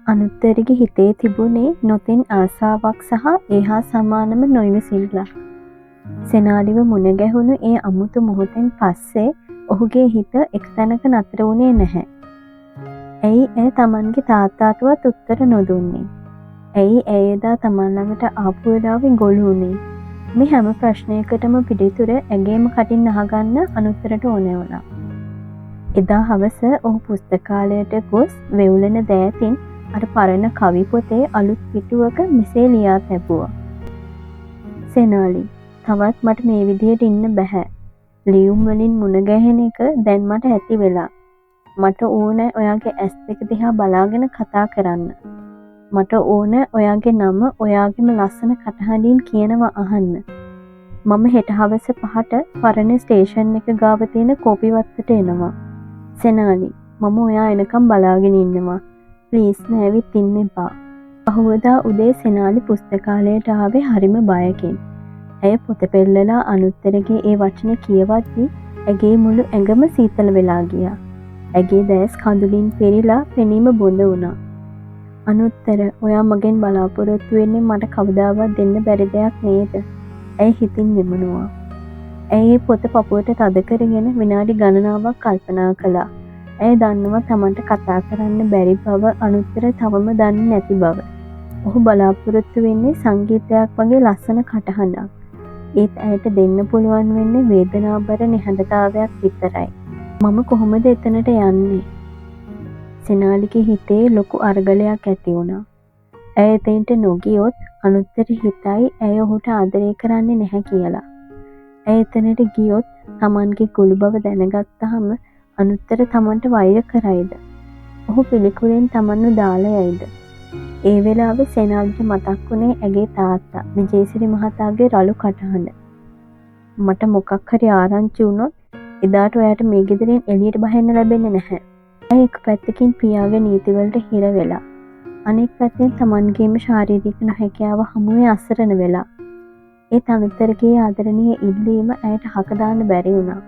අනුත්තරගේ හිතේ තිබුණේ නොතෙන් ආසාවක් සහ ඒ හා සමානම නොයිවසිල්ලක්. සෙනාලිව මුණ ගැහුණු ඒ අමුතු මොහොතෙන් පස්සේ ඔහුගේ හිත එක තැනක නතර වුණේ නැහැ. ඇයි ඇය තමන්ගේ තාත්තාටවත් උත්තර නොදුන්නේ? ඇයි ඇය එදා තමන් ළඟට ආපු වෙලාවේ ගොළු වුණේ? මේ හැම ප්‍රශ්නයකටම පිළිතුර ඇගේම කටින් අහගන්න අනුත්තරට ඕනෑ වුණා. එදා හවස ඔහු පුස්තකාලයට ගොස් වෙවුලන දෑතින් අර පරණ කවි පොතේ අලුත් පිටුවක මෙසේ ලියා තැබුවා. සෙනාලි, තවත් මට මේ විදිහට ඉන්න බැහැ. ලියුම් වලින් මුණ ගැහෙන එක දැන් මට ඇති වෙලා. මට ඕන ඔයාගේ ඇස් දෙක දිහා බලාගෙන කතා කරන්න. මට ඕන ඔයාගේ නම ඔයාගේම ලස්සන කටහඬින් කියනවා අහන්න. මම හෙට හවස 5ට පරණ ස්ටේෂන් එක ගාව තියෙන කෝපි වත්තට එනවා. සෙනාලි, මම ඔයා එනකම් බලාගෙන ඉන්නවා. ප්ලීස් නෑවිත් ඉන්න එපා. පහුවදා උදේ සෙනාලි පුස්තකාලයට ආවේ හරිම බයකින්. ඇය පොත පෙරලලා අනුත්තරගේ ඒ වචන කියවද්දි ඇගේ මුළු ඇඟම සීතල වෙලා ගියා. ඇගේ දැස් කඳුලින් පිරීලා පෙනීම බොඳ වුණා. අනුත්තර, ඔයා මගෙන් බලාපොරොත්තු වෙන්නේ මට කවදාවත් දෙන්න බැරි දෙයක් නේද? ඇය හිතින් විමනුවා. ඇය ඒ පොත පපුවට තද කරගෙන විනාඩි ගණනාවක් කල්පනා කළා. ඇය දන්නවා තමන්ට කතා කරන්න බැරි බව අනුත්තර තවම දන්නේ නැති බව. ඔහු බලාපොරොත්තු වෙන්නේ සංගීතයක් වගේ ලස්සන කටහඬක්. ඒත් ඇයට දෙන්න පුළුවන් වෙන්නේ වේදනාබර නිහඬතාවයක් විතරයි. මම කොහොමද එතනට යන්නේ? සෙනාලිගේ හිතේ ලොකු අරගලයක් ඇති වුණා. ඇය එතෙන්ට නොගියොත් අනුත්තර හිතයි ඇය ඔහුට ආදරය කරන්නේ නැහැ කියලා. ඇය එතනට ගියොත් තමන්ගේ ගොළු බව දැනගත්තහම අනුත්තර තමන්ට වෛර කරයිද? ඔහු පිළිකුලෙන් තමන්ව දාලා යයිද? ඒ වෙලාවේ සෙනාලිට මතක් වුණේ ඇගේ තාත්තා විජේසිරි මහතාගේ රළු කටහඬ. මට මොකක් හරි ආරංචි වුණොත් එදාට ඔයාට මේ ගෙදරින් එළියට බහින්න ලැබෙන්නේ නැහැ. ඇය එක පැත්තකින් පියාගේ නීතිවලට හිර වෙලා, අනෙක් පැත්තෙන් තමන්ගේම ශාරීරික නොහැකියාව හමුවේ අසරණ වෙලා. ඒත් අනුත්තරගේ ආදරණීය ඉල්ලීම ඇයට හක දාන්න බැරි වුණා.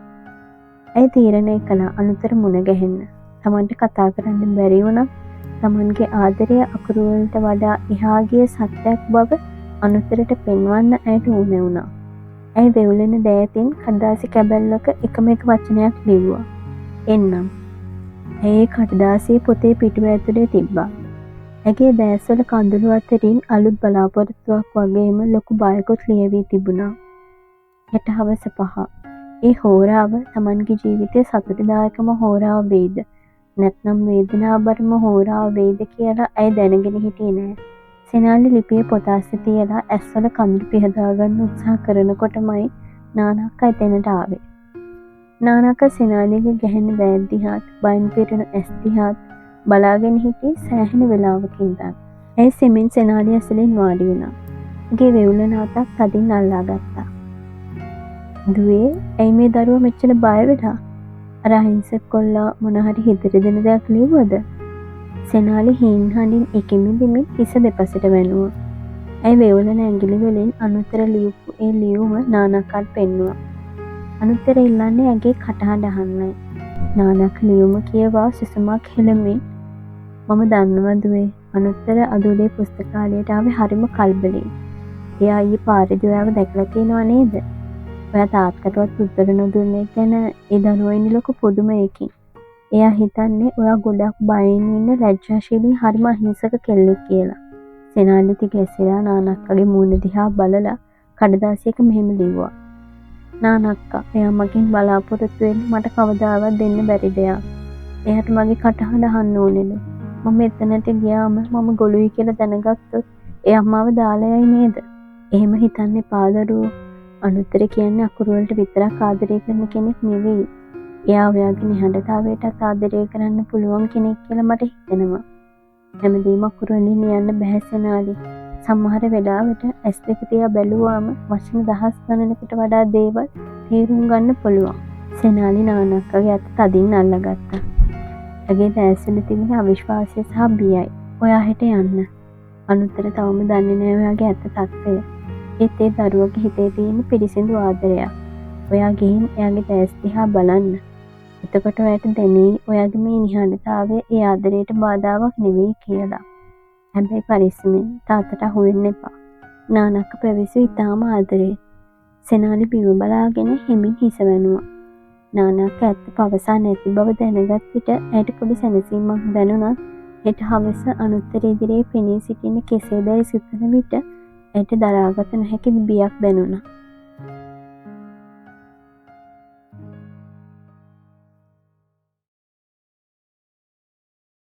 ඇය තීරණය කළා අනුත්තර මුණ ගැහෙන්න. තමන්ට කතා කරන්න බැරි වුණත් තමන්ගේ ආදරය අකුරු වලට වඩා එහා ගිය සත්‍යයක් බව අනුත්තරට පෙන්වන්න ඇයට ඕන වුණා. ඇය වෙවුලන දෑතින් කඩදාසි කැබැල්ලක එකම එක වචනයක් ලිව්වා. එන්නම්. ඇය ඒ කඩදාසිය පොතේ පිටුව ඇතුලේ තිබ්බා. ඇගේ දෑස්වල කඳුළු අතරින් අලුත් බලාපොරොත්තුවක් වගේම ලොකු බයකුත් ලියවී තිබුණා. හෙට හවස 5. ඒ හෝරාව තමන්ගේ ජීවිතයේ සතුටුදායකම හෝරාව වෙයිද නැත්නම් වේදනාබරම හෝරාව වෙයිද කියලා ඇය දැනගෙන හිටියේ නෑ. සෙනාලි ලිපිය පොත අස්සේ තියලා ඇස්වල කඳුළු පිහදා ගන්න උත්සාහ කරනකොටමයි නානක්කා එතැනට ආවේ. නානක්කා සෙනාලිගේ ගැහෙන දෑත් දිහාත් බයෙන් පිරුණු ඇස් දිහාත් බලාගෙන හිටියේ සෑහෙන වෙලාවක ඉඳන්. ඇය සෙමින් සෙනාලි ඇසලින් වාඩි වුණා. ඇගේ වෙවුලන අතක් තදින් අල්ලා ගත්තා. දුවේ, ඇයි මේ දරුවා මෙච්චර බය වෙලා? අර අහිංසක කොල්ලා මොන හරි හිත රිදෙන දෙයක් ලිව්වද? සෙනාලි හීන් හඬින් ඉකිමිදිමින් හිස දෙපසට වැනුවා. ඇය වෙවුලන ඇඟිලි වලින් අනුත්තර ලියපු ඒ ලියුම නානක්කාට පෙන්නුවා. අනුත්තර ඉල්ලන්නේ ඇගේ කටහඬ අහන්නයි. නානක් ලියුම කියවා සුසුමක් හෙළමින් මම දන්නවා දුවේ, අනුත්තර අද උදේ පුස්තකාලයට ආවේ හරිම කලබලෙන්. එයා ඊයේ පාරේදී ඔයාව දැකලා තියෙනවා නේද? ඔයා තාත්තටවත් උත්තර නොදුන්න එක ගැන ඒ දරුවා ඉන්නේ ලොකු පුදුමයකින්. එයා හිතන්නේ ඔයා ගොඩක් බයෙන් ඉන්න ලැජ්ජාශීලී හරිම අහිංසක කෙල්ලෙක් කියලා. සෙනාලි තිගැසිලා නානක්කගේ මූණ දිහා බලලා කඩදාසියක මෙහෙම ලිව්වා. නානක්කා, එයා මගෙන් බලාපොරොත්තු වෙන්නේ මට කවදාවත් දෙන්න බැරි දෙයක්. එයාට මගේ කටහඬ අහන්න ඕනෙලු. මම එතනට ගියාම මම ගොළුයි කියලා දැනගත්තොත් එයා මාව දාලා යයි නේද? එහෙම හිතන්න එපා දරුවෝ. අනුත්තර කියන්නේ අකුරු වලට විතරක් ආදරය කරන කෙනෙක් නෙවෙයි. එයා ඔයාගේ නිහඬතාවයටත් ආදරය කරන්න පුළුවන් කෙනෙක් කියලා මට හිතෙනවා. හැමදේම අකුරු වලින් ලියන්න බැහැ සෙනාලි. සමහර වෙලාවට ඇස් දෙක තියා බැලුවාම වචන දහස් ගණනකට වඩා දේවල් තේරුම් ගන්න පුළුවන්. සෙනාලි නානක්කගේ අත තදින් අල්ලගත්තා. ඇගේ දැස්වල තිබෙන අවිශ්වාසය සහ බියයි. ඔයා හෙට යන්න. අනුත්තර තවම දන්නේ නෑ ඔයාගේ ඇත්ත තත්ත්වය. ඒත් ඒ දරුවගේ හිතේ තියෙන පිරිසිදු ආදරයක්. ඔයා ගිහින් එයාගේ දැස් දිහා බලන්න. එතකොට ඔයාට දැනෙයි ඔයාගේ මේ නිහඬතාවය ඒ ආදරයට බාධාවක් නෙවෙයි කියලා. හැබැයි පරිස්සමෙන්, තාත්තට අහුවෙන්න එපා. නානක්ක පැවසුවේ ඉතාම ආදරයෙන්. සෙනාලි බිම බලාගෙන හෙමින් හිස වැනුවා. නානක්ක ඇත්ත පවසා නැති බව දැනගත් විට ඇයට පොඩි සැනසීමක් දැනුණත්, හෙට හවස අනුත්තර ඉදිරියේ පෙනී සිටින්න කෙසේදැයි සිතන විට ඇයට දරාගත නොහැකි බියක් දැනුණා.